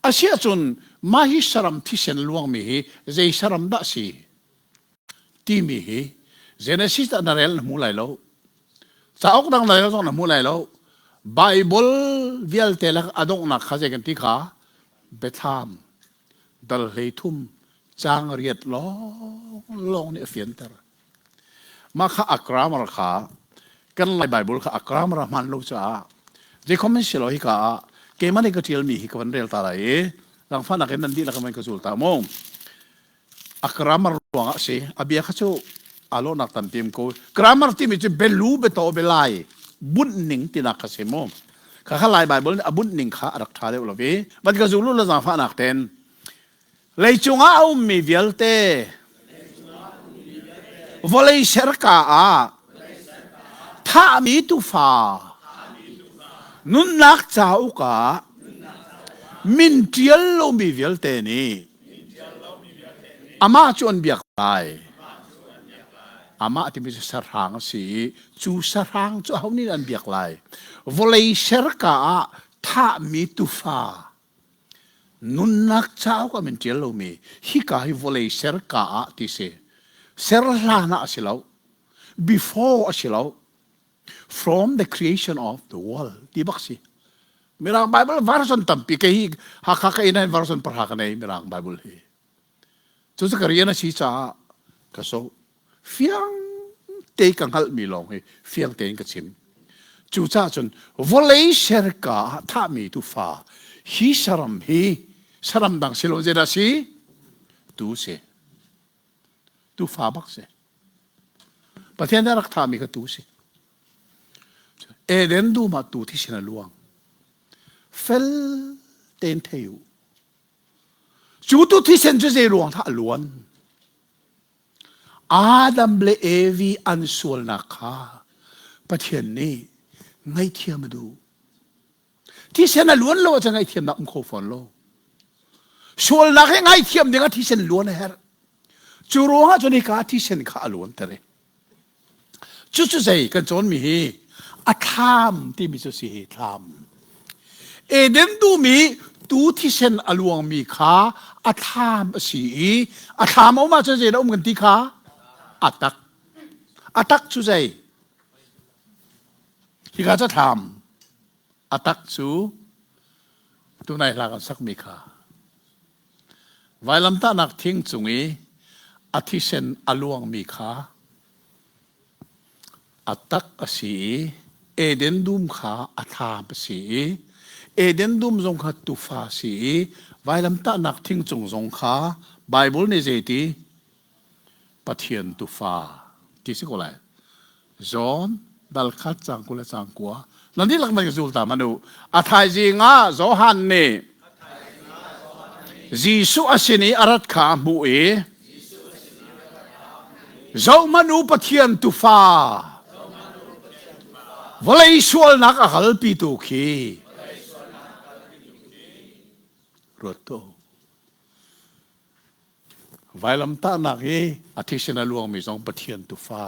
Asiahcun mah hi saram thisen luangmi hi zei saram dah si timi hi Genesis ah na rel na hmu lai lo. Cauk dang na rel zong na hmu lai lo. Bible vialte lak a donghnak kha zei kan ti kha Biathlam dal hlei thum caang riat lawng lawng nih a fianter. Mah kha a grammar kha kan Lai Bible kha a grammar a hmaan lo caah zeikhom in si lo hika ah keimah nih ka ṭialmi hi ka van rel ta lai i langfahnak in nan dihlak in van ka zul ta mu. A grammar ruangah a si. A bia kha cu aa lawhnak tampi um ko. Grammar timi cu belu biataw bialai bunh ning tinak kha si mu. Kha kha Lai Bible nih a bunh ning kha a rak ṭha deuh lo i van ka zul u la zaangfahnak ten Leicung ah a ummi vialte vawlei serka ah thahmi tuufa nunnak cauk ah min ṭial lomi vialte nih amah cu an biak lai. Amah timi cu sahrang a si i cu sahrang cu aho nih an biak lai? Vawlei serka ah thahmi tuufa Nunnak cauk ah min ṭial lomi hika hi vawlei serka ah ti si. Ser hlan ah a si lo. Before a si lo. From the creation of the world ti bak si. Mirang Bible version tampi kei hi Hakha ka inn ah version pahra ka nei Mirang Bible hi. Cucu ka rian a si caah ka so. Fiang te ka hngalhmi lawng hi fiang tein ka chim. Cucaah cun vawlei serka ah thahmi tuufa hi saram hi saram dang si lo zeidah si? Tu si. Tuufa bak si. Pathian nih a rak thahmi kha tu si. Eden dum ah tu thisen a luang. Fel tein thei u. Cu tu thisen cu zei ruang dah a luan? Adam le Evi an sualnak kha Pathian nih ngaihthiam a duh. Thisen a luan lo ahcun ngaihthiamnak um kho fawn lo. Sualnak hi ngaihthiam ding ah thisen luan a herh. Cu ruangah cun hika thisen kha a luanter i Cucu zei kan cawnmi hi a thlam timi cu si hi thlam. Eden dum i tu thisen a luangmi kha a thlam a si i a thlam a um ahcun zei dah um kan ti kha a tak. A tak cu zei? Hika cu thlam. A tak cu tunai hla kan sakmi kha. Vailamtahnak thing cung i a thisen a luangmi kha a tak a si i Eden dum kha a thlam a si i Eden dum zong kha tufa a si i vailamtahnak thing cung zong kha Baibal nih zeiti Pathian tufa ti si ko lai. John dal khat cang 20 le cang kua. Nan dihlak nan zul ta man u. A thaizing ah Johan nih Jesuh a sin i a rat kha a hmuh i Zohmanh u Pathian tufa vawlei sualnak a kalpitu khi ruat tuah u. Vailamtahnak i a thisen a luangmi zong Pathian tufa.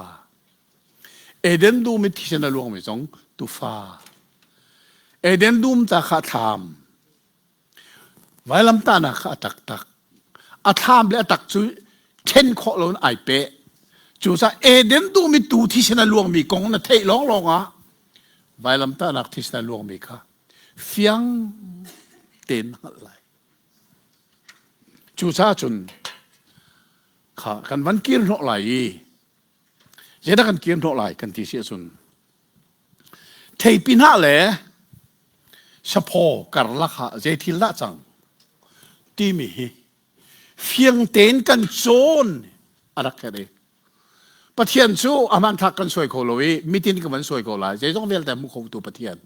Eden dum i thisen a luangmi zong tufa. Eden dum ta kha a thlam. Vailamtahnak kha a taktak. A thlam le a tak cu ṭhen khawh loin ai peh. Cucaah Eden dum i tu thisen a luangmi kong na theih lawnglawng ah vailamtahnak thisen a luangmi kha fiang tein na hngalh lai. Cucaah cun kha kan van kir hnawh lai i zeidah kan kir hnawh lai kan ti si ahcun theipi hnah le saphaw karlak ah zei thil dah cang timi hi fiang tein kan cawn a rak herh i Pathian cu a hmanthlak kan suai kho lo i mitin kan van suai ko lai zeizong vialte hmu khotu Pathian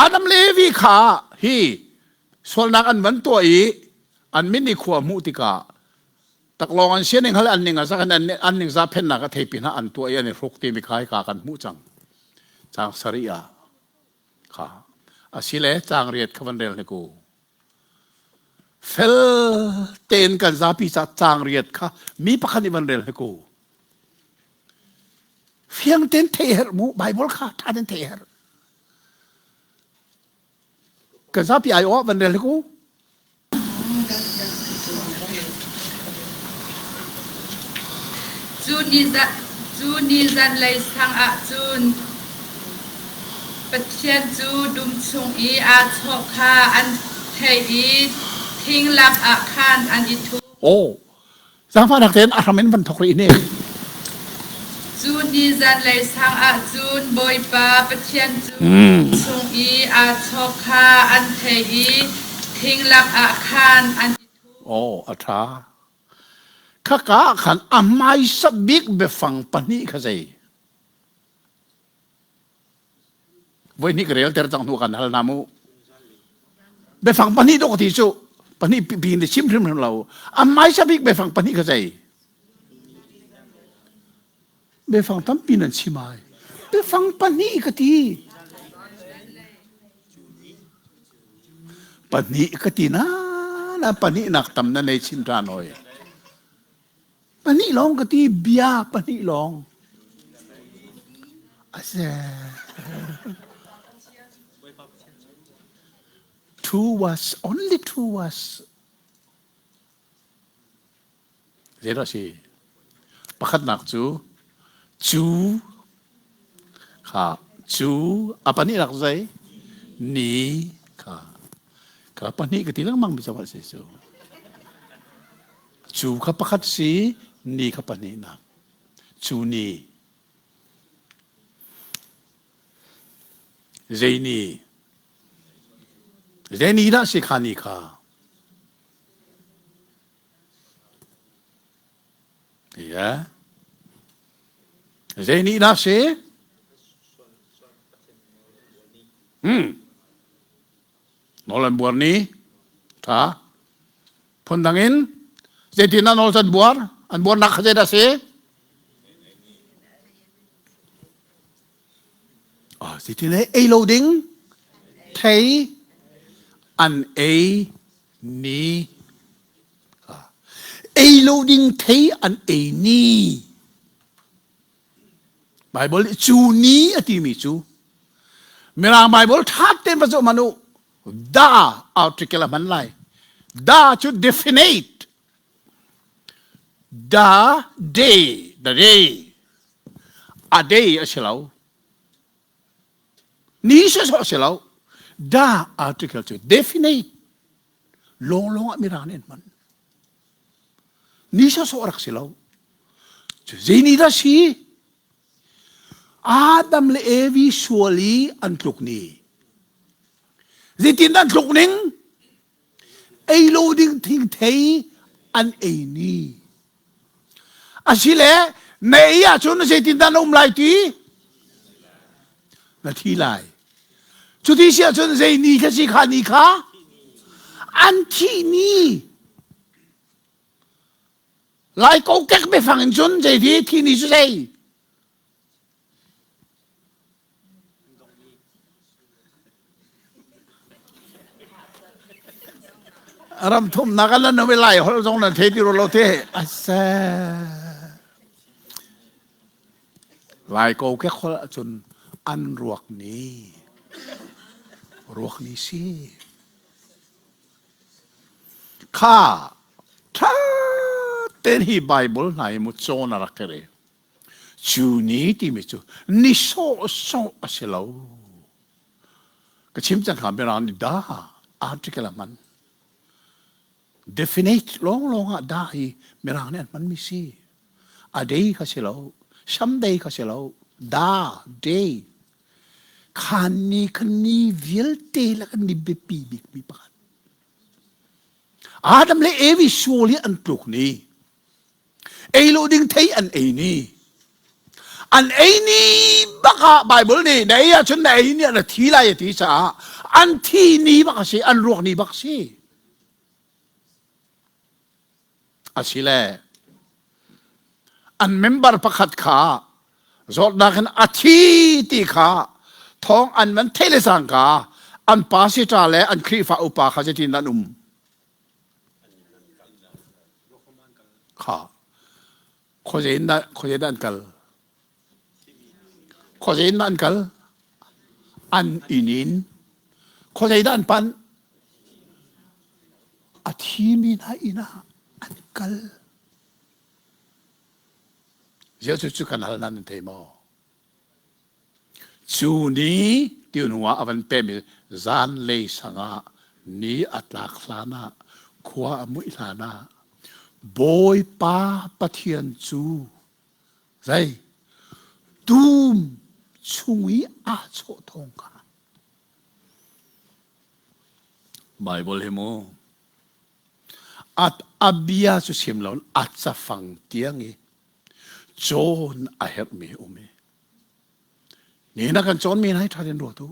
Adam le Evi kha hi sualnak an van tuah i an min i khua hmuh tikah taklawng an sianing hal an ning a zak an an ning za phennak a theipi hna an tuah i an i hruk timi kha hika kan hmuh cang caang sarih ah kha asile caang riat kha van rel hnik u fel tein kan zapi ca caang riat kha mi pakhat nih van rel hnik u Fiang tein theih herh mu Bible kha ṭha tein theih herh. Kan zapi ai awh van rel ku. Cu ni zanlei sang ah cun Pathian cu dum chung i aa chawh kha an theih i thing lakah khan an i thup. Aw, zaangfahnak tein a hram in van thawk rih ne. Cu ni zanlei sang ah cun Bawipa Pathian cu chung i aa chawk kha an theih i thing lakah khan an i thup. Aw, a ṭha. Khaka ah khan a hmaisa bik biafang pahnih kha zei? Voihnih ka relter cang hnu kan hal hna mu. Biafang pahnih dawh ka ti cu pahnih pi in chim hrimhrim lo. A hmaisa bik biafang pahnih kha zei? Biafang tampi nan chim ai. Biafang pahnih ka ti. Pahnih ka ti na na pahnih nak tam na nei chin ṭhan hoi. Pahnih lawng ka ti bia pahnih lawng. Ase. Two was only two was. Zeidah si? Pakhatnak cu cu kha cu a pahnihnak zei ni kha kha pahnih ka ti lengmang mi cawh si cu. Cu kha pakhat si, ni kha pahnihnak. Cu ni. Zei ni? Zei ni dah si kha ni kha? Yeah. Zei ni dah si? Hmm. Nawl an buar ni tha phundang in zeitin dah nawl an buar an buarnak kha zeidah si ah zeitin ei lo ding thei an ei ni ei lo ding thei an ei ni Bible nih cu ni a timi cu Mirang Bible ṭha tein va zoh hmanh u da article a hman lai da cu definite the day the day a day a si lo ni sawsawh a si lo da article cu definite lawnglawng ah mirang nih an hman Ni sawsawh rak si lo. Cu zei ni dah si? Adam le Evi sual i an tluk ni. Zeitin an tluk ning? Ei lo ding thingthei an ei ni. Asile na ei ahcun zeitin dah na um lai ti? Na thi lai. Cuti si ahcun zei ni kha si kha ni kha? An thih ni. Lai kokek biafang in cun zei ti thi ni cu zei? Ram thumnak an lan lai holh zong nan thei ti ro lo te. Ase. Lai kokek holh ahcun an ruak ni. Ruak ni si. Kha ṭha tein hi Baibal hna hi mu cawn a rak i rel. Cu ni timi cu ni sawhsawh a si lo. Ka chim cang kha Mirang nih da article a hman. Definite lawnglawng ah da hi Mirang nih an hmanmi si. A day kha si lo. Someday kha si lo. Da, day. Khan ni khan ni vialte le kan ni biapi bikmi pakhat. Adam le Evi sual hi an tluk ni. Ei lo ding thei an ei ni. An ei ni bak ah Bible nih na ei ahcun na ei ni ah na thi lai a ti caah an thi ni bak a si, an ruak ni bak si. Asile an member pakhat kha zawtnak in a thi ti kha thawng an van theih le cangka an pastor le an Khrihfa upa kha zeitin an um kha khuazei in dah khuazei dah an kal khuazei in dah an kal an inn in khuazei dah an panh. A thimi hna inn ah an kal. Jesuh cu kan hal nan thei maw? Cu ni ti hnu ah a van pehmi zanlei sang ah ni a tlak hlan ah khua a muih hlan ah Bawipa Pathian cu zei dum chung i aa chawh thawng kha Bible hi mu a bia cu chim lo a cafang tiang i cawn a herhmi um i ni na kan cawnmi hna hi ṭha tein ruat u.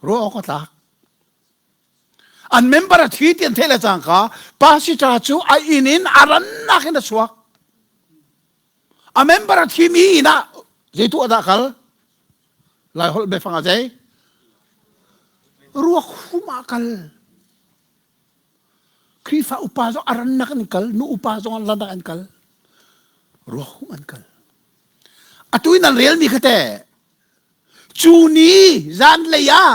Ruah awk a tlak. An member a thi ti an theih le cangka pastor cu a inn in a rannak in a chuak. A member a thimi inn ah zei tuah dah kal? Lai holh biafang a zei? Ruak hum ah kal. Khrihfa upa zong a rannak an kal, nu upa zong an rannak an kal. Ruak hum an kal. Atu in an relmi kha te cu ni zanlei ah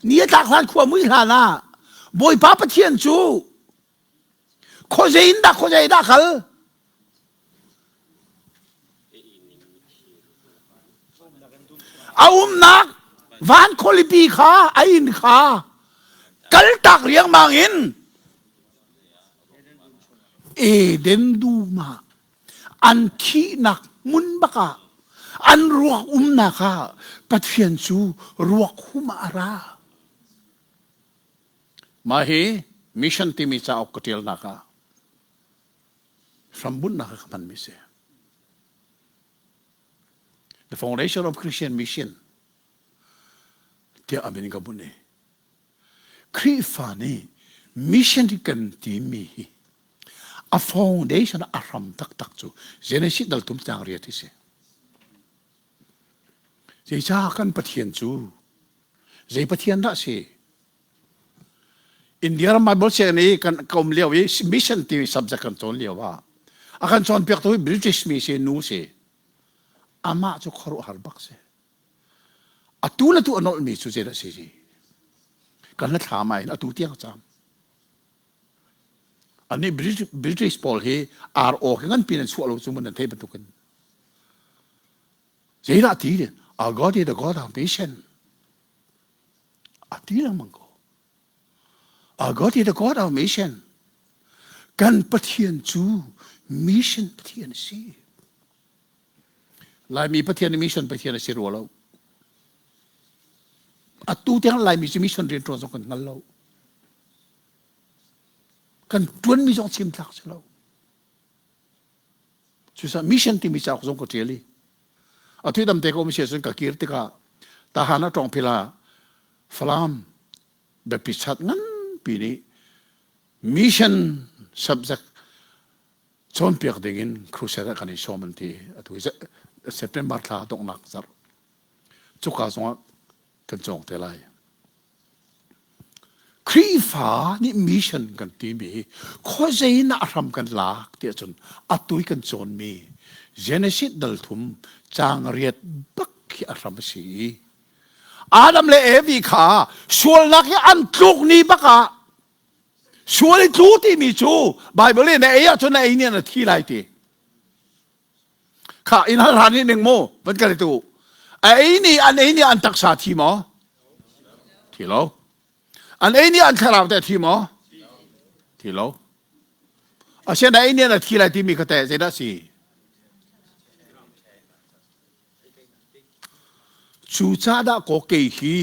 ni a tlak hlan khua mui hlan ah Bawipa Pathian cu khuazei in dah khuazei dah kal A umnak van khualipi kha a inn kha kaltak riangmang in Eden dum ah an thihnak hmun bak ah an ruak umnak ah Pathian cu ruak hum ah a ra. Mah hi mission timi cauk ka ṭialnak ah hrambunhnak ah ka hmanmi si. The Foundation of Christian Mission tiah a min ka bunh i Khrihfa nih mission kan timi hi a foundation a hram taktak cu Genesis dal tum cang riat hi si. Zeicah kan Pathian cu zei Pathian dah si? India ram Bible sianginn i kan ka um lio i mission timi subject kan cawn lio ah a kan cawnpiaktu hi British mi si nu si amah cu khuaruahhar bak si atu le tu a nolhmi cu zeidah si si kan la thla mai in atu tiang a cam ani British, British pawl hi RO khi ngan pin an chuah lo cu mun an thei bantukin zeidah ti our God is the God of mission A ti lengmang ko. Our God is the God of mission. Kan Pathian cu mission Pathian a si. Laimi Pathian mission Pathian a si rua lo. Atu tiang Laimi cu mission rian ṭuan zong kan hngal lo. Kan ṭuanmi zong chim tlak si lo. Cucaah mission timi cauk zong ka ṭial i atu dam te ka um si ahcun ka kir tikah tahan a ṭawng phila Falam biapi chat nganpi nih mission subject cawnpiak dingin crusade ah kan i sawm an ti atu September thla donghnak zarh cuka zongah kan cawng te lai. Khrihfa nih mission kan timi hi khuazei in a hram kan lak ti ahcun atu i kan cawnmi Genesis dal thum caang riat bak khi a hram a si i Adam le Evi kha sualnak hi an tluk ni bak ah sual i tlu timi cu Bible in na ei ahcun na ei ni na thi lai ti Kha in hal hlan nih ning mu van kan tu. A ei ni an ei ni an taksa thi maw? Thi lo. An ei ni an thlarau te thi maw? Thi lo. Asian a ei ni an thi lai timi kha teh zeidah si? Cucaah dah kaw kei hi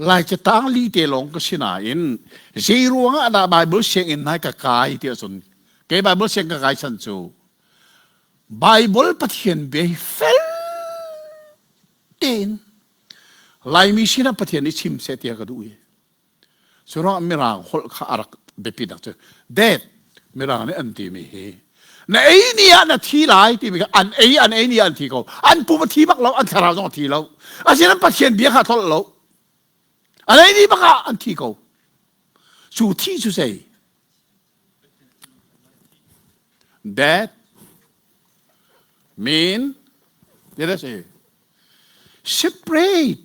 Lai catang li te lawng ka si nain zei ruangah dah Bible sianginn nai ka kai ti ahcun kei Bible siang ka kai chan cu Bible Pathian bia hi fel tein Laimi sinah Pathian i chim seh tiah ka duh i Curuangah Mirang holh kha a rak biapinak cu death Mirang nih an timi hi na ei ni ah na thi lai timi kha an ei an ei ni ah an thi ko an pum a thi bak lo an thlarau zong a thi lo asinain Pathian bia kha tholh lo an ei ni bak ah an thi ko cu thi cu zei death mean did I say separate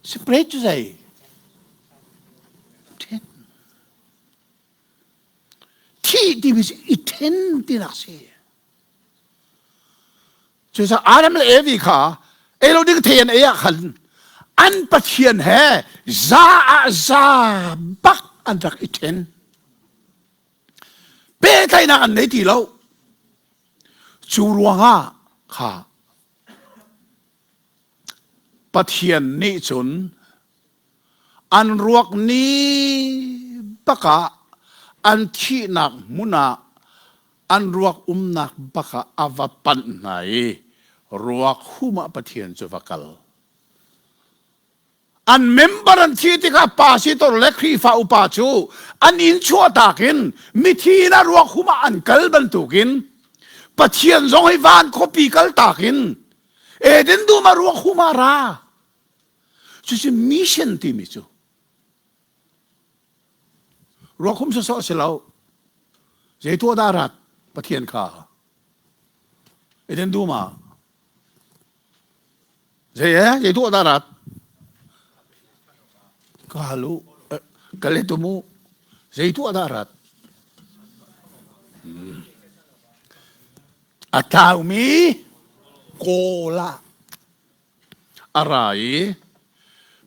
Separate cu zei? Thih timi cu i then tinak si. Cucaah Adam le Evi kha ei lo ding thei an ei ah khan an Pathian he za ah za bak an rak i then. Pehtlaihnak an nei ti lo. Cu ruangah kha Pathian nih cun an ruak ni bak ah an thihnak hmun ah an ruak umnak bak ah a va panh hna i ruak hum ah Pathian cu va kal. An member an thih tikah pastor le Khrihfa upa cu an inn chuahtak in mithi in a ruak hum ah an kal bantukin Pathian zong hi van khuapi kaltak in Eden dum ah ruak hum ah ra. Cucu mission timi cu ruak hum sawsawh si lo. Zei tuah dah rat Pathian kha Eden dum ah Zei e zei tuah dah rat? Ka hal u. Ka let um u. Zei tuah dah rat? A tlaumi kawl ah a ra i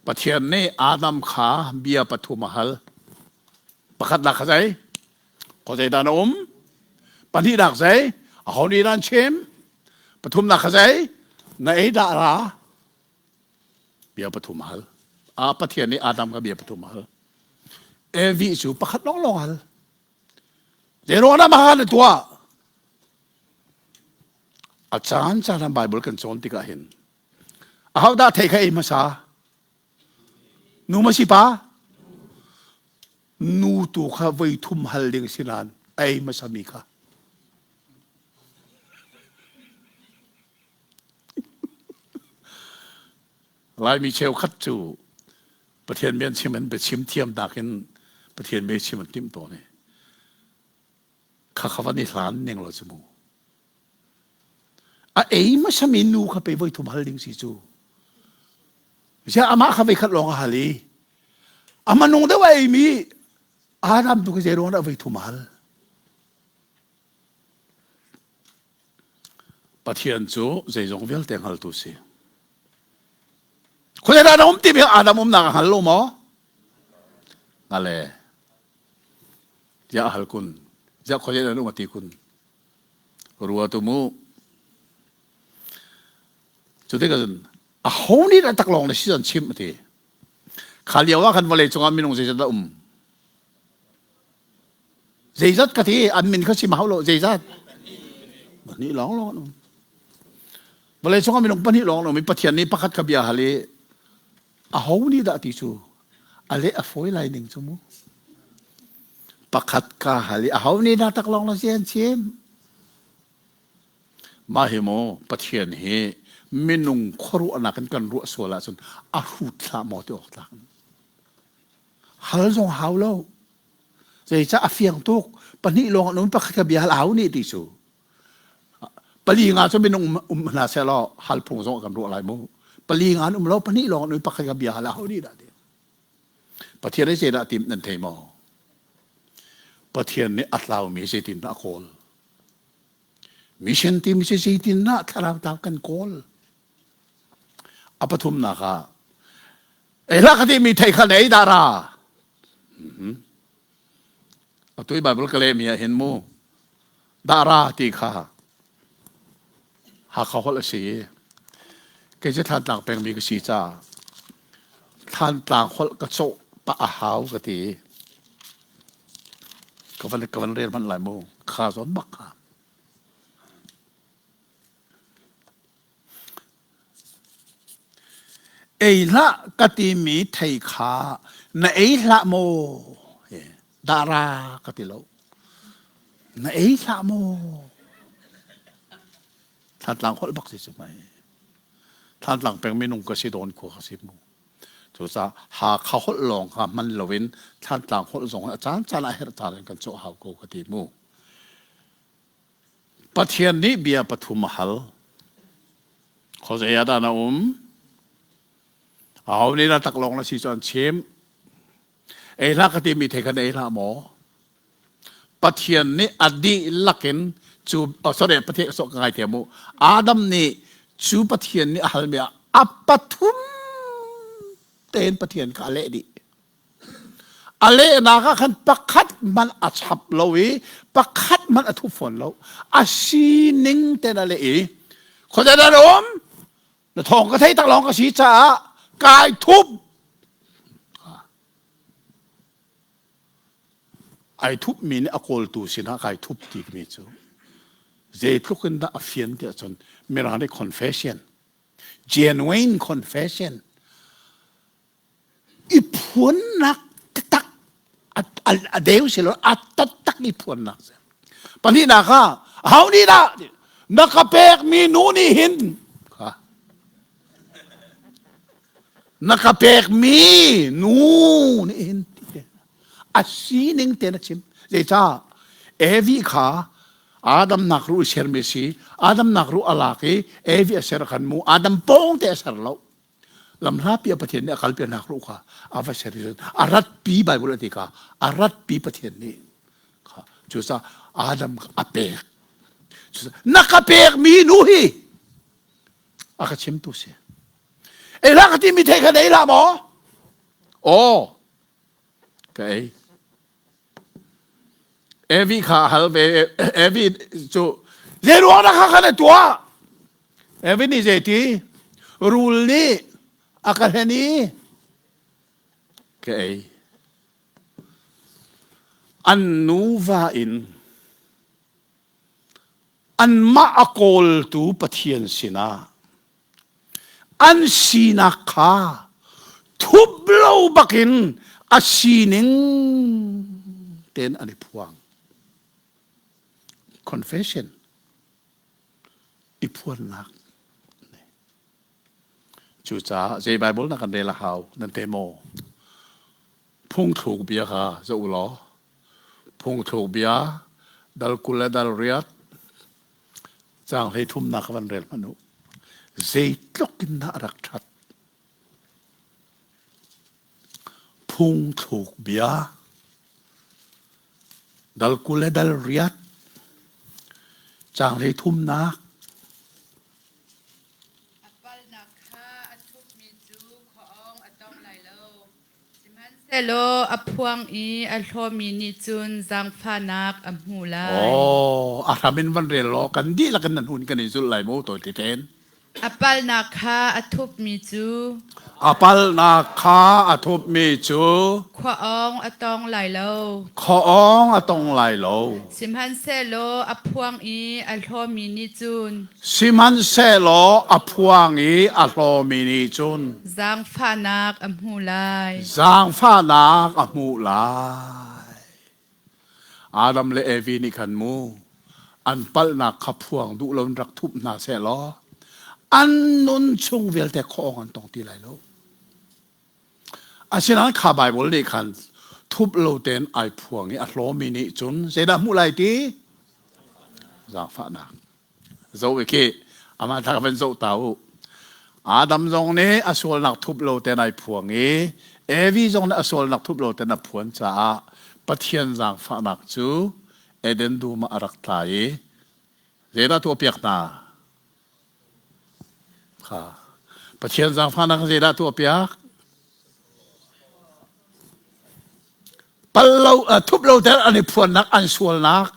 Pathian nih Adam kha bia pathum a hal. Pakhatnak kha zei? Khuazei dah na um? Pahnihnak zei? Aho nih dah an chim? Pathumnak kha zei? Na ei dah ra? Bia pathum hal. A Pathian nih Adam kha bia pathum hal. Evi cu pakhat lawnglawng hal. Zeiruang dah mah na tuah? A caan caan ah Bible kan cawn tikah hin aho dah thei kha ei hmasa? Nu ma si pa? Nu tu kha voi thum hal ding si nain a ei hmasa mi kha. Laimi cheukhat cu Pathian bia chim an biachim thiam nakin Pathian bia chim an timh tawn i kha kha van i hlan ning lo cu mu. A ei hmasami nu kha pei voi thum hal ding si cu. Ziah amah kha voi khat lawng a hal i a manung deuh a eimi Adam tu khi zei ruang dah voi thum a hal. Pathian cu zeizong vialte hngaltu si. Khuazei dah na um timi Adam umnak a hngal lo maw? Ngale. Ziah a hal kun? Ziah khuazei dah na um a ti kun? Rua tu mu. Cu tikah cun aho nih dah taklawng na si an chimh a ti. Kha lio ah khan vawlei cungah minung zeizat dah um? Zeizat ka ti an min kha chim hau lo zeizat? Pahnih lawng lawng an um. Vawlei cungah minung pahnih lawng an um i Pathian nih pakhat kha bia hal i aho nih dah ti cu a leh a fawi lai ning cu mu. Pakhat ka hal i aho nih dah taklawng na si an chim? Mah hi maw Pathian hi minung khuaruahnak in kan ruah sual ahcun a hrut hlah maw ti awk tlak. Hal zong hau lo. Zeicah a fiang tuk. Pahnih lawng an um pakhat ka bia hal hau nih ti cu. Pali nga cu minung um hna seh law hal phung zong kan ruah lai mu. Pali nga an um lo pahnih lawng an um pakhat ka bia hal hau nih dah ti. Pathian nih zeidah tim nan thei maw? Pathian nih a tlaumi zeitindah a kawl? Mission timi cu zeitindah thlarau tlau kan kawl? A pathumnak ah ei hlah ka timi thei kha na ei dah ra? Atu i Bible ka lehmi ah hin mu dah ra ti kha Hakha holh a si i kei cu Thantlang pengmi ka si caah Thantlang holh ka cawh pah a hau ka ti. Ka van ka van rel hmanh lai mu. Kha zawn bak kha. Ei hlah ka timi thei kha na ei hlah maw? Dara ka ti lo. Na ei hlah maw? Thantlang holh bak si cu mai. Thantlang peng minung ka si dawn khua ka si mu. Cucaah Hakha holh lawng kha hman loin Thantlang holh zong a caan caan ah herh caan in kan cawh hau ko ka ti mu. Pathian nih bia pathum a hal. Khuazei ah dah na um? Aho nih dah taklawng na si cu an chim. Ei hlah ka timi thei kha na ei hlah maw? Pathian nih a dihlak in cu oh, sorry Pathian so ka ngaithiam mu Adam nih cu Pathian nih a halmi ah a pathum tein Pathian kha a leh dih. A lehnak ah khan pakhat hmanh a chap lo i pakhat hmanh a thup fawn lo. A sining tein a leh i khuazei dah na um? Na thawng ka thei tak lawng ka si caah kai thup. Ai thupmi nih a kawltu sinah kai thup timi cu zeitluk in dah a fian tiah cun Mirang nih confession, genuine confession i phuannak taktak a deu si lo a taktak i phuannak si. Pahnihnak ah aho nih dah na ka pekmi nu nih hin na ka pekmi nu nih hin a sining te na chim zeicah Evi kha Adam nak ru sermi si Adam nak ru a lak i Evi a ser khan mu Adam pawng te a ser lo lamhlapi a Pathian nih a kalpi nak ru kha a va ser i a ratpi Bible a ti kha a ratpi Pathian nih kha cucaah Adam a pek na ka pekmi nu hi a ka chimtu si ei hlah ka timi thei kha na ei hlah maw aw ka ei Evi kha hal ve Evi cu zei ruang dah kha kha na tuah Evi nih zei ti rul nih a ka hlen i ka ei an nuva in Anmah a kawltu Pathian sinah an sinak kha thup lo bakin a sining tein an i phuang. Confession i phuannak. Cucaah zei Bible na kan rel a hau nan te maw? Phungthluk bia kha zoh u law Phungthluk bia dal 20 le dal riat caang 33nak ka van rel hmanh u. Zeitluk in dah a rak ṭhat. Phungthluk bia dal 20 le dal riat caang 33nak A palnak kha a thupmi cu khuaawng a tong lai lo. Sihmanhsehlaw a phuang i a hlawmi nih cun zaangfahnak a hmu lai. Aw, a hram in van rel law kan dihlak in nan hun kan i zulh lai mu tawi teten. A palnak kha a thupmi cu A palnak kha a thupmi cu khua awng a tong lai lo. Khua awng a tong lai lo. Sihmanhsehlaw a phuang i a hlawmi nih cun Sihmanhsehlaw a phuang i a hlawmi nih cun zaangfahnak a hmu lai. Zaangfahnak a hmuh lai. Adam le Evi nih khan mu an palhnak kha phuang duh lo in rak thup hna sehlaw an nun chung vialte khawng an tong ti lai lo. Asinain kha Baibal nih khan thup lo tein ai phuang i a hlawmi nih cun zeidah hmuh lai ti? Zaangfahnak. Zoh i khi amah thla van zoh ta u. Adam zong nih a sualnak thup lo tein ai phuang i Evi zong nih a sualnak thup lo tein a phuan caah Pathian zaangfahnak cu Eden dum ah a rak tla i zeidah tuahpiak hna? Kha Pathian zaangfahnak zeidah tuahpiak? Pal lo thup lo ter an i phuannak an sualnak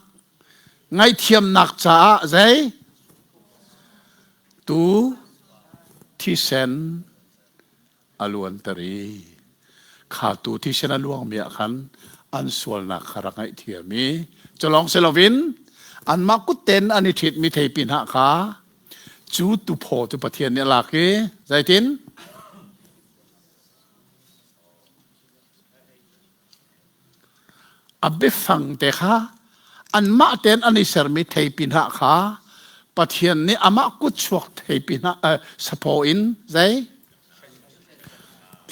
ngaihthiamnak caah zei tu thisen a luanter i kha tu thisen a luangmi ah khan an sualnak kha rak ngaihthiam i culawng si loin anmah kut tein an i ṭhitmi theipi hna kha cu tuphaw cu Pathian nih a lak i zeitin A biafang te kha anmah tein an i sermi theipi hnah kha Pathian nih amah kutchuak theipi hnah eh, saphaw in zei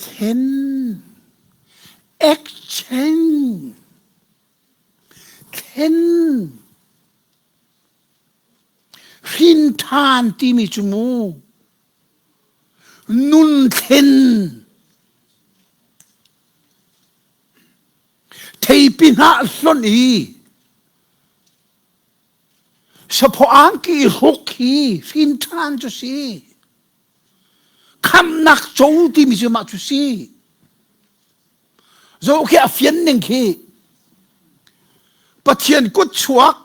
thlen exchange thlen hrin ṭhan timi cu mu nun thlen Theipi hnah hlonh i. Saphaw angki i hruk hi hrin ṭhan cu si. Khamnak co timi cu mah cu si. Zoh khi a fian ning khi. Pathian kut chuak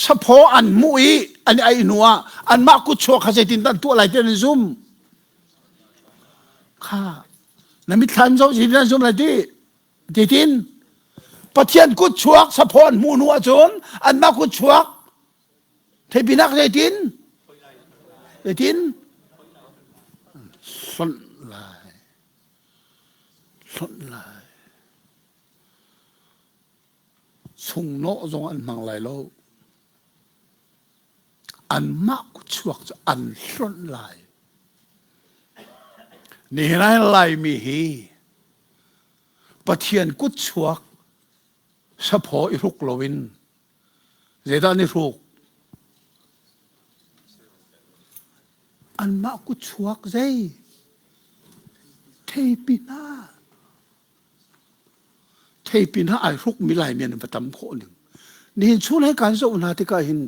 saphaw an hmuh i an i ai hnu ah anmah kut chuak kha zeitin dah an tuah lai ti an zum. Kha na mitthlam zoh zeitin an zum lai ti. Titin Pathian kut chuak saphaw an hmuh hnu ahcun anmah kut chuak theipinak zeitin zeitin hlonh lai hlonh lai chungnawh zong an hmang lai lo anmah kut chuak cu an hlonh lai nihin ah Laimi hi Pathian kut chuak saphaw i hruk loin zeidah an i hruk? Anmah kut chuak zei? Theipi hna. Theipi hna ai hrukmi Laimi an va tam khawh ning. Nihin chung he kan zoh hna tikah hin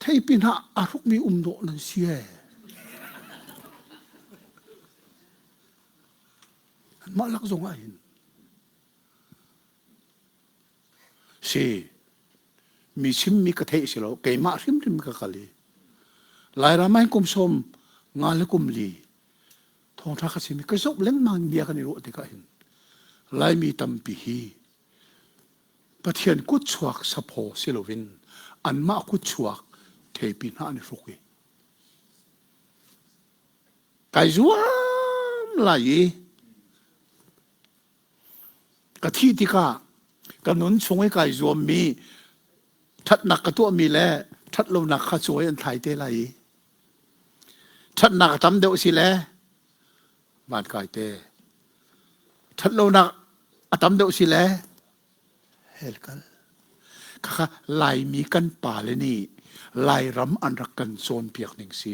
theipi hna a hrukmi um dawh nan si ee. Anmah lak zong ah hin si mi chimmi ka theih si lo keimah hrimhrim ka kal i Lairam ah hin kum sawm nga le kum li thawngṭha ka chim i ka zoh lengmang bia kan i ruah tikah hin Laimi tampi hi Pathian kutchuak saphaw si loin anmah kutchuak theipi hna an i hruk i Kai zuam lai i ka thih tikah ka nun chung i kai zuammi ṭhatnak ka tuahmi le ṭhatlonak kha cuai an thlai te lai i ṭhatnak a tam deuh si le van kai te ṭhatlonak a tam deuh si le Hell kal. Khakha Laimi kan pale nih Lairam an rak kan cawnpiak ning si.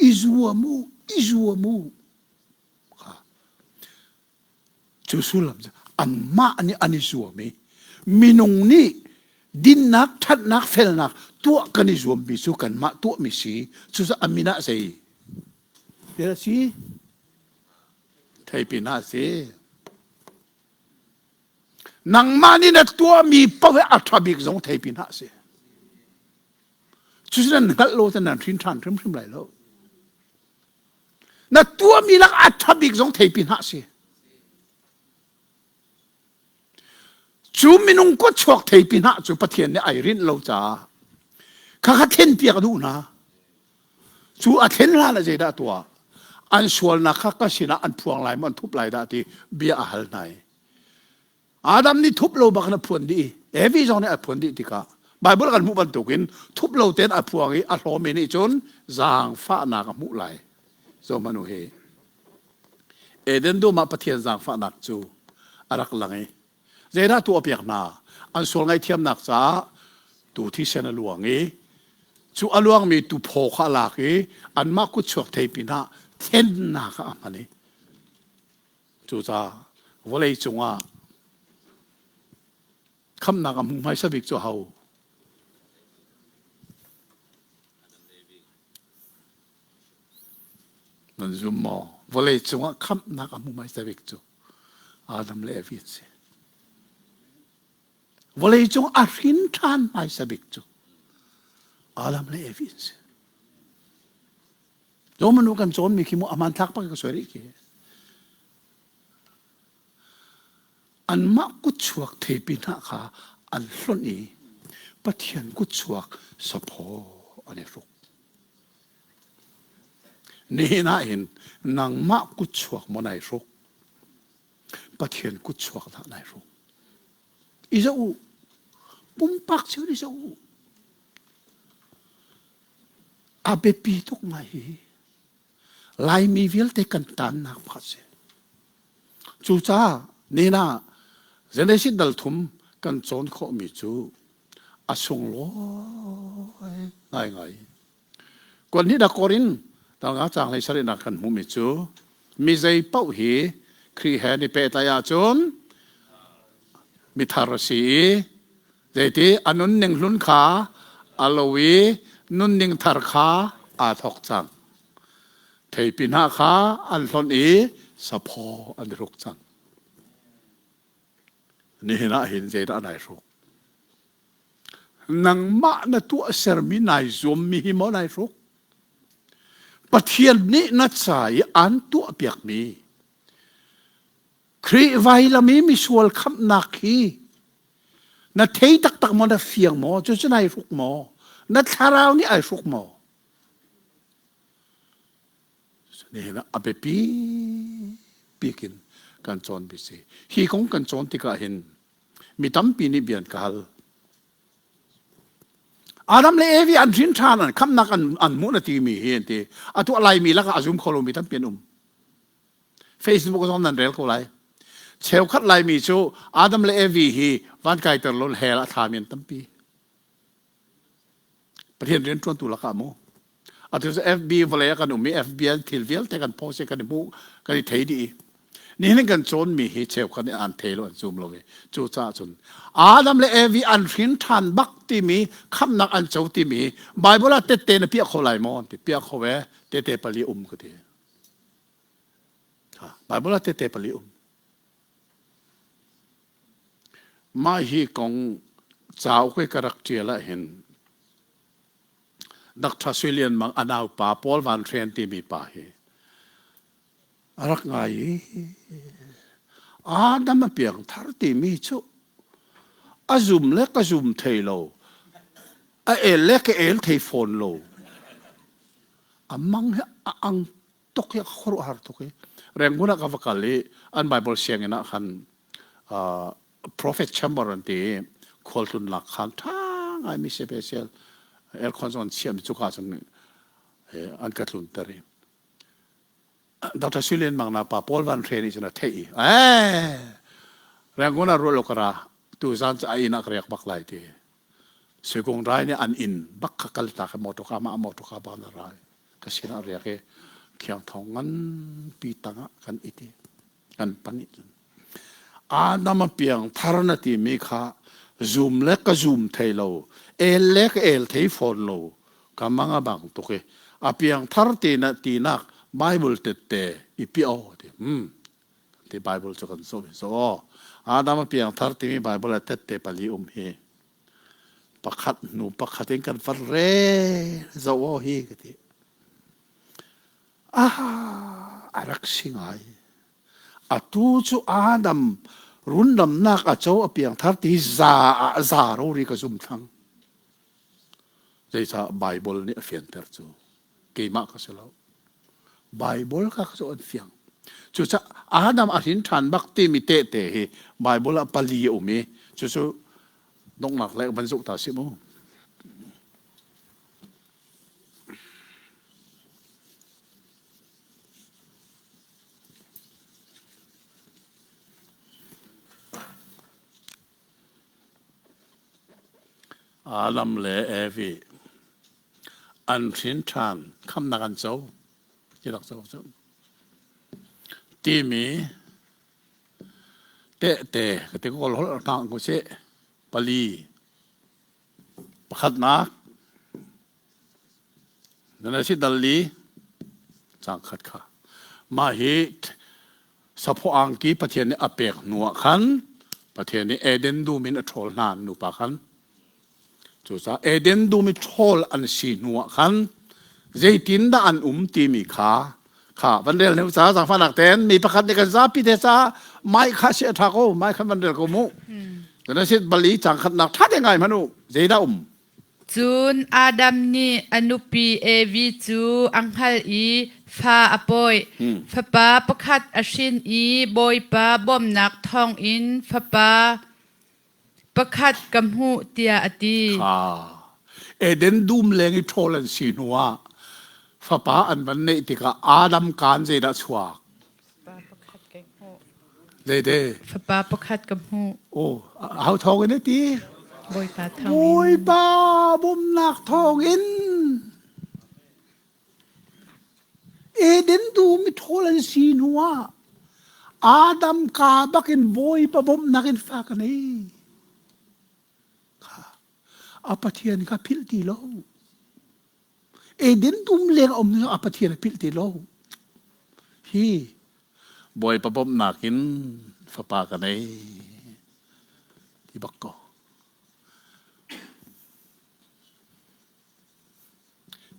I zuam u, i zuam u. Kha. Cu sullam cu anmah nih an i zuam i minung nih dinnak, ṭhatnak, felnak tuah kan i zuammi cu kanmah tuahmi si. Cucu a min ah zei? Zei si? Theipi hna si. Nangmah nih na tuahmi paoh hi a ṭha bik zong theipi hna si. Cucu nan hngalh lo te nan hrin ṭhan hrimhrim lai lo. Na tuahmi lak a ṭha bik zong theipi hna si. Cu minung kut chuak theipi hna cu Pathian nih ai rinh lo caah khakha thlen piak a duh hna. Cu a thlen hlan ah zeidah tuah? An sualnak kha ka sinah an phuang lai maw an thup lai dah ti bia a hal hna i Adam nih thup lo bak in a phuan dih i Evi zong nih a phuan dih tikah Bible kan hmuh bantukin thup lo tein a phuang i a hlawmi nih cun zaangfahnak a hmuh lai. Zohmanh u hi. Eden dum ah Pathian zaangfahnak cu a rak lang i Zeidah tuahpiak hna? An sual ngaihthiamnak caah tu thisen a luang i cu a luangmi tuphaw kha a lak i anmah kutchuak thei pinah thlennak ah a hman i cucaah vawlei cungah khamnak a hmu hmaisa bik cu ho? Nan zum maw? Vawlei cungah khamhnak a hmu hmaisa bik cu Adam le Evi an si. Vawlei cung a hrin ṭhan hmaisa bik cu Adam le Evi an si. Domanu kan cawnmi khi mu a hmanthlak pak ka soi rih khi. Anmah kutchuak theipi hna kha an hlonh i Pathian kutchuak saphaw an i hruk. Nihin ah hin nangmah kutchuak maw nai hruk? Pathian kutchuak dah nai hruk? I zoh u. Pumpak cio i zoh u. A biapi tuk ngai hi. Laimi vialte kan tannak pakhat si. Cucaah nihin ah Genesis dal thum kan cawn khawhmi cu a sunglawi ngaingai. Kuan hnih dak in talnga caang hlei sarihnak kan hmuhmi cu mi zei paoh hi Khrih he an i pehtlaih ahcun mithar a si i. Zeiti a nunning hlun kha a lo i nunning thar kha aa thawk cang. Theipi hnah kha an hlonh i saphaw an i hruk cang. Nihin ah hin zeidah nai hruk? Nangmah na tuahsermi nai zuammi hi maw nai hruk? Pathian nih na ca i aan tuahpiakmi Khrih vailam i misual khamhnak hi na thei taktak maw na fiang maw cucu nai hruk maw na thlarau nih ai hruk maw nihin ah a biapi bik in kan cawn bi si hi kong kan cawn tikah hin mi tampi nih bia an ka hal Adam le Evi an hrin ṭhan an khamnak an an hmuh na timi hi an ti atu a Laimi lakah a zum kho lomi tampi an um Facebook zong nan rel ko lai cheukhat Laimi cu Adam le Evi hi van kaiter lo hell a thlami an tampi Pathian rianṭuantu lakah mu. Atu cu FB vawlei ah kan um i FB an thil vialte kan post i kan i hmuh kan i thei dih i nihin kan cawnmi hi cheukhat nih an thei lo an zum lo i cucaah cun Adam le Evi an hrin ṭhan bak timi khamhnak an co timi Bible ah tette na piah kho lai maw an ti piah kho e tete pali um ka ti Bible ah tete pali um Mah hi kong cauk i ka rak ṭial ahhin Dr. Sui Lian Mang a naupa Paul Van Hren timi pa hi a rak ngai i Adam a piangthar timi cu a zum le ka zum thei lo a el le ka el thei fawn lo a mang hi a ang tuk hi khuaruahhar tuk i Rangoon ah ka va kal i an Bible sianginn ah khan uh, prophet chamber an ti i khualtlun lak khan ṭha ngai mi special aircon zong an chiah mi cuka cun an ka tlunter i Dr. Sulian Mang na pa Paul Van Hre nih cun a theih i eh Rangoon ah ruah lo ka ra tu zan cu a inn ah ka riak bak lai ti Suikung rai nih an inn bak kha kal ta ka motor ka mah motor ka bak na rai ka sinah riak i khiangthawng nganpi tangah kan it i kan pan i cun Adam a piang thar na timi kha zum le ka zum thei lo el le ka el thei fawn lo ka mang a bang tuk i a piang thar ti na tinak Bible tette i pi o ti hmm ti Bible cu kan zoh so Adam a piang thar timi Bible a tette pali um hi Pakhat hnu pakhat in kan van rel zoh aw hi ka ti. Ah, a rak si ngai. Atu cu Adam rundamnak a co a piangthar ti za ah za rori ka zum thlang. Zeicah Bible nih a fianter cu. Keimah ka si lo. Bible kha cu an fiang. Cucaah Adam a hrin ṭhan bak timi tehte hi Bible ah pali a um i cucu donghnak le van zoh ta si mu. Adam le Evi an hrin ṭhan khamnak an co ti rak co cu timi tehte ka ti kawl holh hna ko sih pali pakhatnak nan si dal li cang khat kha mah hi saphaw angki Pathian nih a pek hnu ah khan Pathian nih Eden dum in a ṭhawl hna nupa khan Cucaah Eden dum i ṭhawl an si hnuah khan zeitindah an um timi kha kha van rel hnu ca zaangfahnak tein mi pakhat nih kan zapi te caah mai kha si a ṭha ko mai khan van rel ko mu. Kan sit bal i cang khatnak ṭha te ngai hmanh u zeidah um. Cun Adam nih a nupi Evi cu a hngalh i fa a pawi. Fapa pakhat a hrin i Bawipa bawmhnak thawngin fapa Pakhat ka hmuh tiah a ti. Kha Eden dum leng i ṭhawl an si hnuah fapa an van neih tikah Adam kaan zeidah chuak? Fapa pakhat ka hmuh. Zeite? Fapa pakhat ka hmuh. Oh, aho thawng in a ti? Bawipa thawng in. Bawipa bawmhnak thawng in. Eden dum i ṭhawl an si hnuah Adam kaa bakin Bawipa bawmhnak in fa ka nei. Kha. A Pathian kha philh ti lo. Eden dum leng a um a Pathian a philh ti lo. Hi Bawipa bawmhnak in fapa ka nei ti bak ko.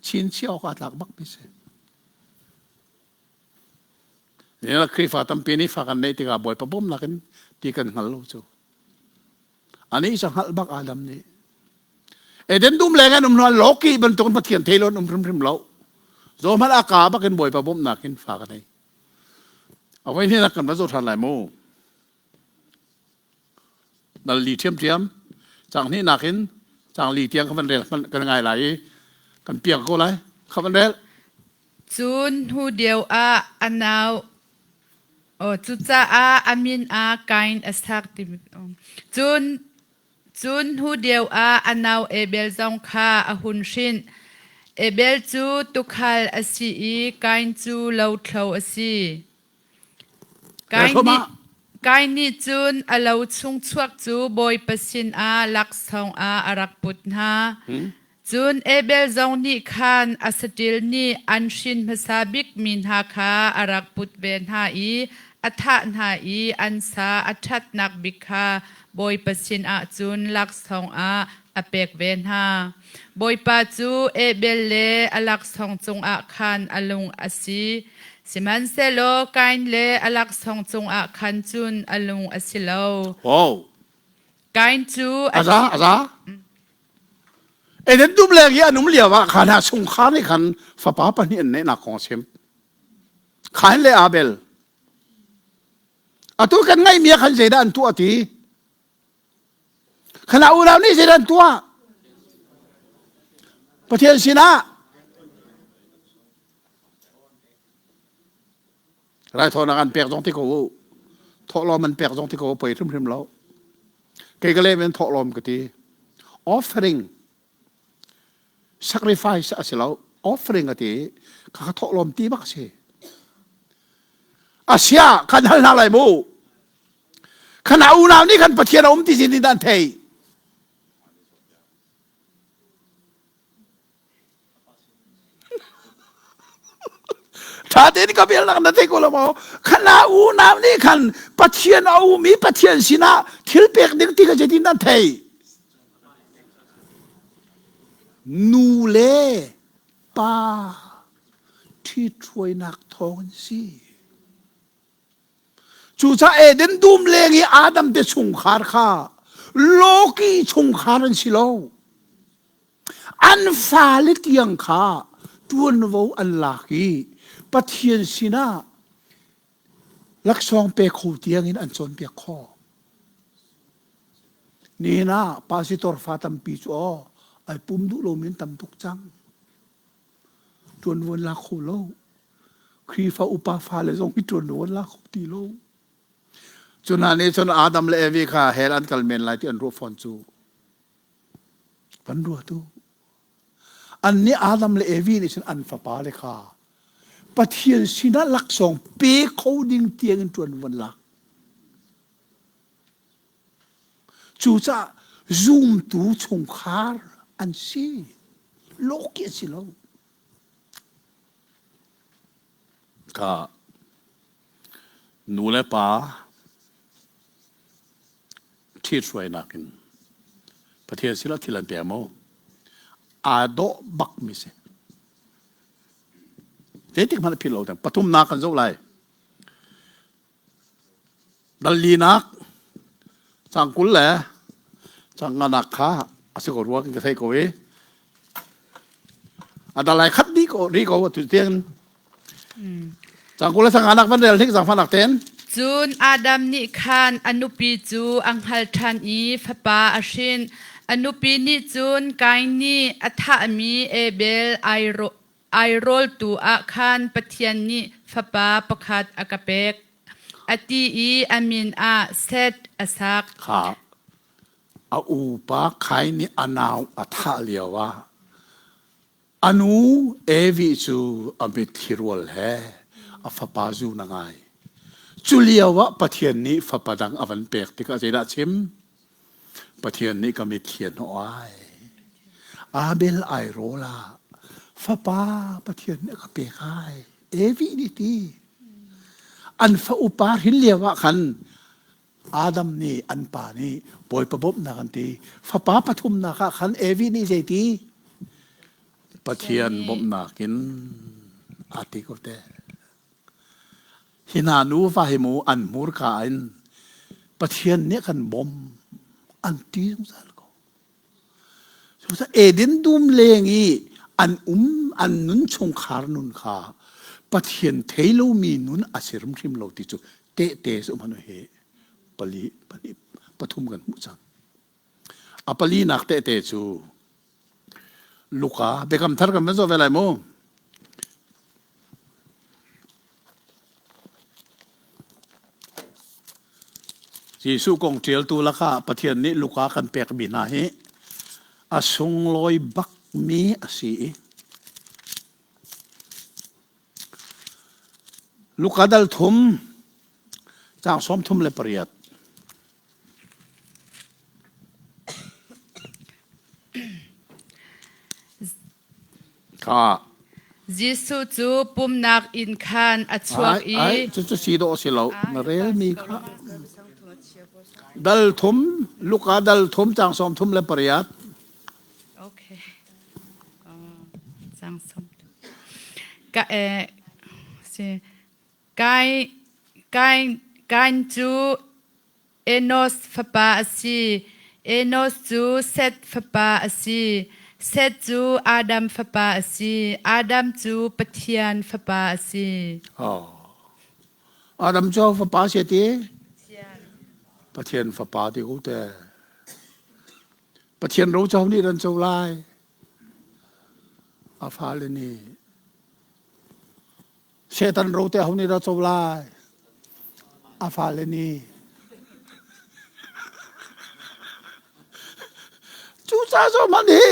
Chinchiah awk aa tlak bak mi si. Nihin Khrihfa tampi nih fa kan neih tikah Bawipa bawmhnak in ti kan hngal lo cu. Anih cu hngalh bak Adam nih. Eden dum leng an um hnuah loki bantuk in Pathian thei lo an um hrimhrim lo. Zaw hmanh a ka bak in Bawipa bawmhnak in fa ka nei. A voi hnih kan va zoh ṭhan lai mu. Dal li ṭhiamṭhiam cang hnihnak in cang li tiang ka van rel kan ngai lai i kan piak ko lai. Kha van rel. Cun hnu deuh ah a nau cucaah a min ah Kain a sak timi cun cun hnu deuh ah a nau Abel zong kha a hun hrin. Abel cu tuukhal a si i Kain cu lothlo a si. Kain nih, Kain nih cun a lo chung chuak cu Bawipa sinah laksawng ah a rak put hna. Cun Abel zong nih khan a saṭil nih an hrin hmasa bikmi hna kha a rak put ve hna i a thah hna i an sa a ṭhatnak bik kha Bawipa sinah cun laksawng ah a pek ve hna. Bawipa cu Abel le a laksawng cungah khan a lung a si. Sihmanhsehlaw Kain le a laksawng cungah khan cun a lung a si lo. Wow. Kain cu a za a za. Eden dum leng i an um lio ah khan ah chungkhar nih khan fapa pahnih an neihnak kong a chim. Kain le Abel. Atu kan ngaihmi ah khan zeidah an tuah ti? Khana unau nih zeidah an tuah? Pathian sinah raithawinak an pek zong ti ko u. Thawhlawm an pek zong ti ko u, poi hrimhrim lo. Kei ka lem in thawhlawm ka ti. Offering sacrifice a si lo. Offering a ti. Kha ka thawhlawm ti bak a si. Asia kan hal hna lai mu. Khana unau nih khan Pathian a um ti sin in an thei. Ṭha tein ka bialnak na thei ko lo maw? Khana unau nih khan Pathian a um i Pathian sinah thil pek ding ti kha zeitin nan thei? Nu le pa ṭhithruainak thawng in si. Cucaah Eden dum leng i Adam te chungkhar kha Loki chungkhar an si lo. An fale tiang kha ṭuanvo an lak i Pathian sinah laksawng pe kho tiangin an cawnpiak khawh. Nihin ah pasitor fa tampi cu aw ai pum duh lomi an tam tuk cang. Ṭuanvo an la kho lo. Khrihfa upa fale zong hi ṭuanvo an la kho ti lo. Cu hna nih cun Adam le Evi kha hell an kal men lai ti an ruah fawn cu. Van ruat u. Annih Adam le Evi nih cun an fapale kha Pathian sinah laksawng pe kho ding tiang in ṭuan van lak. Cucaah zumtu chungkhar an si. Lawki a si lo. Ka nu le pa ṭhithruainak in Pathian sinah thil an pek maw? Aa dawh bakmi si. Zeitik hmanh a philh lo ding. Pathumnak kan zoh lai. Dal linak cang 20 le cang nganak kha a si ko rua ka thei ko i a dalai khat dih ko ri ko atu tiang Cang 20 le cang nganak van rel hnik zaangfahnak tein. Cun Adam nih khan a nupi cu a hngal ṭhan i fapa a hrin. A nupi nih cun Kain nih a thahmi Abel airawltu ah khan Pathian nih fapa pakhat a ka pek, a ti i a min ah Seth a sak. Kha a upa Kain nih a nau a thah lio ah A nu Evi cu a mitthli rual he a fapa zun a ngai. Cu lio ah Pathian nih fapa dang a van pek tikah zeidah a chim? Pathian nih ka mitthli a hnawh ai. Abel ai rawl ah fapa Pathian nih a ka pek ai. Evi nih ti. An fa upa hrin lio ah khan Adam nih an pa nih Bawipa bawmhnak an ti. Fapa pathumnak ah khan Evi nih zeiti? Pathian bawmhnak in aa ti ko te. Hi hna nuva hi mu an hmurka in Pathian nih kan bawm an ti zungzal ko. Cucaah Eden dum leng i an um an nun chungkhar nun kha Pathian thei lomi nun a si hrimhrim lo ti cu tehte cu hmanh hi pali pahnih pathum kan hmuh cang. A palinak tehte cu Luka Biakam Thar kan van zoh ve lai mu. Jesuh kong ṭialtu lakah Pathian nih Luka kan pekmi hna hi a sunglawi bakmi a si i Luka dal thum caang 38. Kha. Jesuh cu pumnak inn khan a chuak i Ai, cucu si dawh si lo. Na relmi kha. Dal thum, Luka dal thum caang 38. Okay. Caang sawm Ka eh si Kain Kain Kain cu Enos fapa a si. Enos cu Seth fapa a si. Seth cu Adam fapa a si. Adam cu Pathian fapa a si. Oh. Adam cu fapa si ti? Pathian fapa ti ko te. Pathian ro co nih ran co lai. A fale nih Satan ro te ho nih dah co lai? A fale nih. Cucaah cu hmanh hi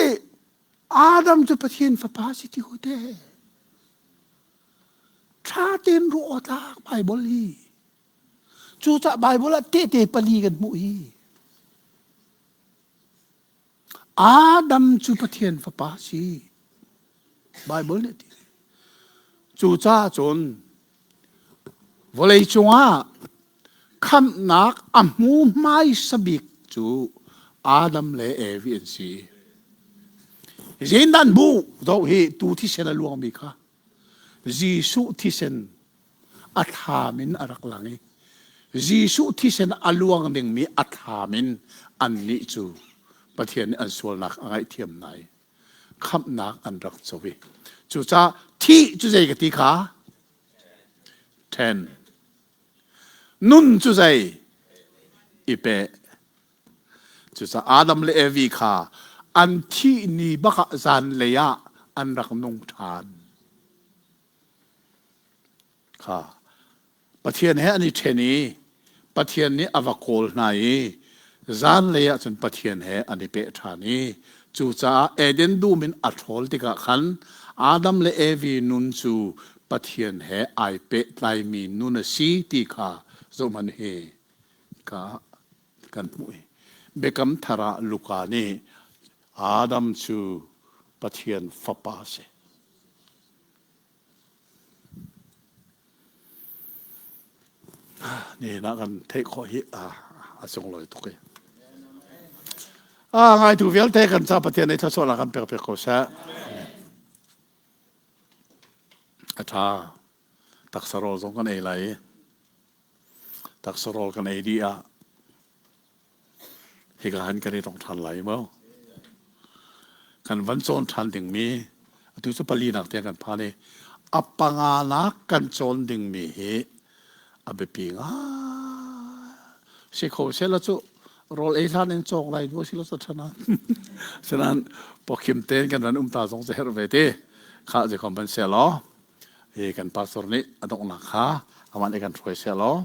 Adam cu Pathian fapa si ti ho te. Ṭha tein ruah awk tlak Bible hi. Cucaah Bible ah tehte pali kan hmuh hi. Adam cu Pathian fapa si. Bible nih a ti. Cucaah cun vawlei cungah khamhnak a hmu hmaisa bik cu Adam le Evi an si. Zindan bu zoh hi tu thisen a luangmi kha Jesuh thisen a thlam in a rak lang i Jesuh thisen a luang dingmi a thlam in annih cu Pathian nih an sualnak a ngaihthiam hna i khamhnak an rak co i cucaah thih cu zei ka ti kha ṭhen nun cu zei i peh cucaah Adam le Evi kha an thih ni bak ah zanlei ah an rak nung ṭhan. Kha Pathian he an i ṭhen i Pathian nih a va kawl hna i zanlei ah cun Pathian he an i peh ṭhan i cucaah Eden dum in a ṭhawl tikah khan Adam le Evi nun cu Pathian he ai pehtlaimi nun a si ti kha zohhmanh hi ka kan hmuh i Biakam Thar ah Luka nih Adam cu Pathian fapa a si. Nihin ah kan theih khawh hi a sunglawi tuk i. Ah ngaitu vialte kan ca Pathian nih thluachuahnak kan pek piak ko seh. A ṭha. Taksa rawl zong kan ei lai i taksa rawl kan ei dih ah Hika han kan i tong ṭhan lai maw? Kan van cawn ṭhan dingmi atu cu palinak tiang kan phan i a panganak kan cawn dingmi hi a biapi ngai. Si kho sehla cu rawl ei hlan in cawk lai bu si lo sa ṭhan ah. Sinain pawkhim tein kan ran um ta zong cu herh ve ti. Khah zeikom ban seh law hi kan pastor nih a donghnak kha aman i kan hruai seh law.